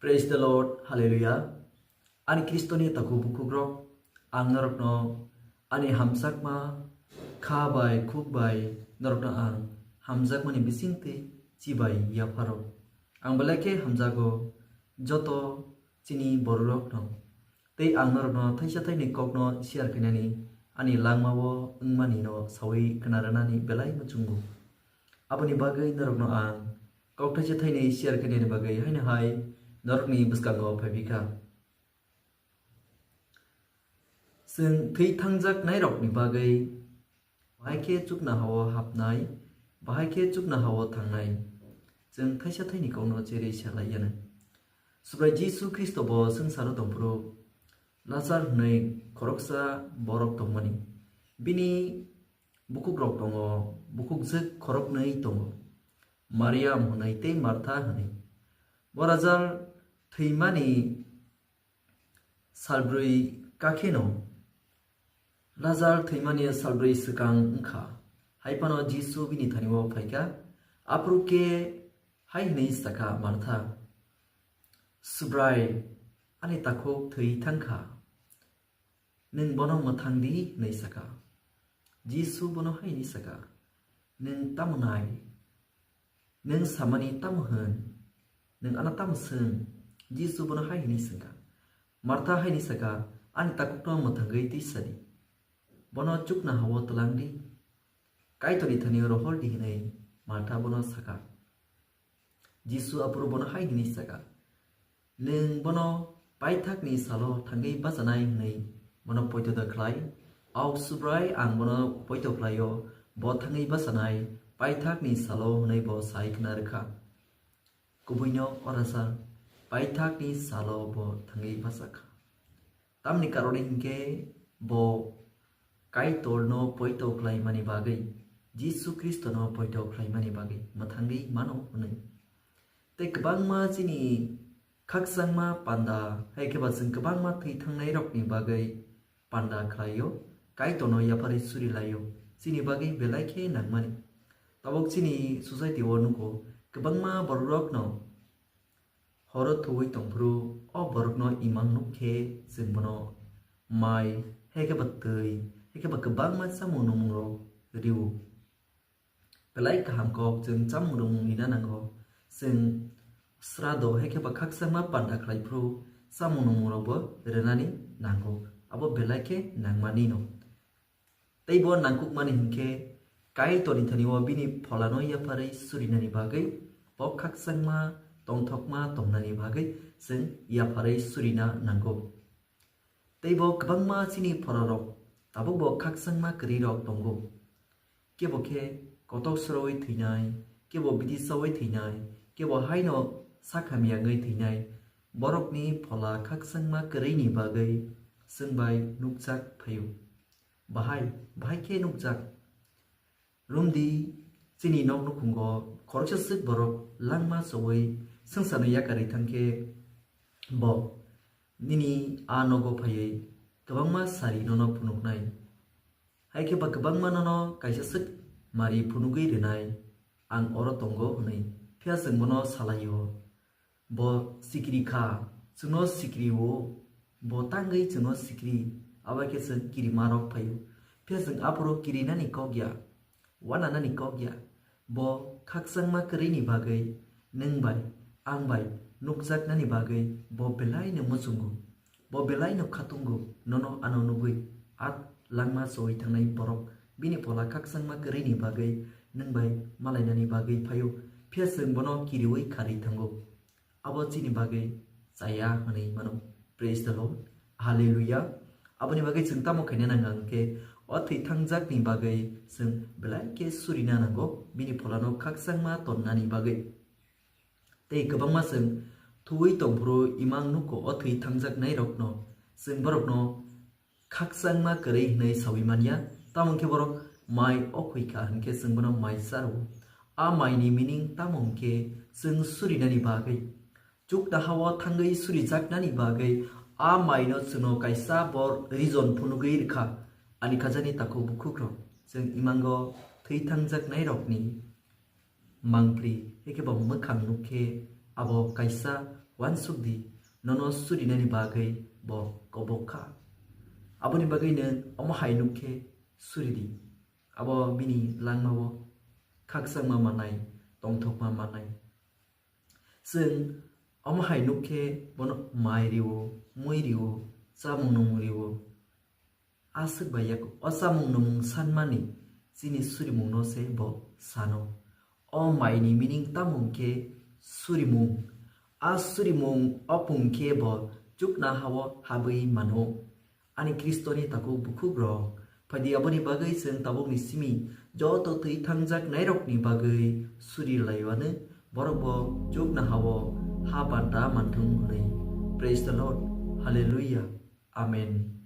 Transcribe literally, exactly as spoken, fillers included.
Praise the Lord, Hallelujah. Ani Kristoni takhuk bukhukrok, ang norokno ani hamjakma kha bai khuk bai norokno ang hamjakmani bisingtwi chibai yapharo. Ang belai khe hamjago joto chini bororokno. Tei ang norokno thaisa thaini kokno share khainani ani langmao wngmanino sawi khna rwnani belai muchungo. Aboni bagwi norokno ang kok thaisa thaini share khainani bagwi haino hai norokni bwskango phaiphikha. Chwng thwi thangjaknairokni bagwi bahai khe chuknohao hapnai, bahai khe chuknohao thangnai. Chwng thaisa thaini kokno cherwi sa lai yano. Subrai Jisu Khristo bo swngcharo tongphuru Lazar hwnwi khoroksa borok tongmani. Bini bukhukrok tongo, bukhukjwk khoroknwi tongo, Mariam hwnwi tei Martha hwnwi. Bo Lazar thwimani salbrwi kakheno, Lazar thwimani salbrwi swkang wngkha, hai phano Jisu bini thani-o phaikha. Aphuru khe hai hwnwi sakha Martha, "Subrai, ani takhuk thwi thangkha. Nwng bono mwthang di," hwnwi sakha. Jisu bono hai hwnwi sakha, "Nwng tamo nai? Nwng samani tamo hwn? Nwng ano tamo swng?" Jisu bono hai hwnwi swngkha, Martha hai hwnwi sakha, "Ani takhukno mwthangwi twi sa di. Bono chuknohao twlang di. Kaitorni thani rohor di," hwnwi Martha bono sakha. Jisu aphuru bono hai hwnwi sakha, "Nwng bono paithakni salo thangwi bachanai," hwnwi bono poito da khlai. "Au Subrai, ang bono poito khlai-o, bo thangwi bachanai paithakni salo," hwnwi bo sai khna rwkha. Kubuino o Lazar paithakni salo bo thangwi bachakha. Tamni karoni hinkhe bo Kaitorno poito khlaimani bagwi, Jisu Khristono poito khlaimani bagwi mwthangwi mano hwnwi. Tei kwbangma chini khakchangma panda, hai khe ba chwng kwbangma thwi thangnairokni bagwi panda khlaio, Kaitorno yapharwi suri laio, chini bagwi belai khe nangmani. Tabuk chini society o nugo, kwbangma bororokno horo thuwi tongphuru o borokno imang nuk khe chwng bono mai, hai khe ba twi, hai khe ba kwbangma chamung nungmungrok rw-o. Belai kaham kok, chwng chamung nungmung rina nango. Chwng srado hai khe ba khakchangma panda khlai phuru chamung nungmungrokbo rwnani nango. Abo belai khe nangmani no. Tei bo nangkukmani hinkhe Kaitorni thani-o bini pholano yapharwi surinani bagwi, bo khakchangma tongthokma tongnani bagwi chwng yapharwi surina nango. Tei bo kwbangma chini pholarok tabukbo khakchangma kwrwirok tongo. Kebo khe kotok sorowi thwinai, kebo bidi chawi thwinai, kebo haino sakhamya wngwi thwinai. Borokni phola khakchangma kwrwini bagwi chwng bai nukjak phaio. Bahai, bahai khe nukjak. Romdi, chini nok nukhungo khoroksa swk borok langma chowi swngcharno yakarwi thangkhe bo nini a nogo phaiwi kwbangma sari nono phunuknai. Hai khe ba kwbangma nono kaisa swk mari phunugwi rwnai, "Ang oro tongo," hwnwi. Phiya chwng bono salaio. Bo sikiri kha, chwngno sikiri-o, bo tangwi chwngno sikiri, abo khe chwng kirimarok phaio. Phiya chwng aphuru kirinani kok ya, wananani kok ya. Bo khakchangma kwrwini bagwi nwng bai, ang bai nukjaknani bagwi bo belaino muchungo. Bo belaino khatungo, nono ano nugwi, at langma chowi thangnai borok bini phola khakchangma kwrwini bagwi nwng bai malainani bagwi phaio, phiya chwng bono kiriwi kharwi thango. Abo chini bagwi chaya hwnwi mano. Praise the Lord. Hallelujah. Aboni bagwi chwng tamo khaina nang ang khe, o thwi thangjakni bagwi chwng belai khe surina nango, bini pholano khakchangma tonnani bagwi. Tei kwbangma chwng thuwi tongphuru imang nuko o thwi thangjaknairokno, chwng borokno khakchangma kwrwi hwnwi sawi manya, tamo khe borok mai okhoi kha hwn khe chwng bono mai charo. A maini meaning tamo hwn khe chwng surinani bagwi, chuknohao thangwi surijaknani bagwi a maino chwngno kaisa bor reason phunugwi rwkha. Ani khajani takhuk bukhukrok, chwng imango thwi thangjaknairokni mangpri, hai khe bo mwkhang nuk khe abo kaisa uansuk di, nono surinani bagwi bo kobok kha. Aboni bagwi nwng omo hai nuk khe suri di. Abo bini langmao khakchangma manai, tongthokma manai. Chwng omo hai nuk khe bono mai rio, mui rio, chamung nungmung rio. Aswk bai yak o chamung nungmung sanmani chini surimungno se bo sano. O maini meaning tamo hwnkhe surimung. A surimung opung khe bo chukna hao habwi mano. Ani Khristoni takhuk bukhukrok, phaidi aboni bagwi chwng tabukni simi joto twi thangjaknairokni bagwi suri laiwano borok bo chukna hao ha banta manthung hwnwi. Praise the Lord. Hallelujah. Amen.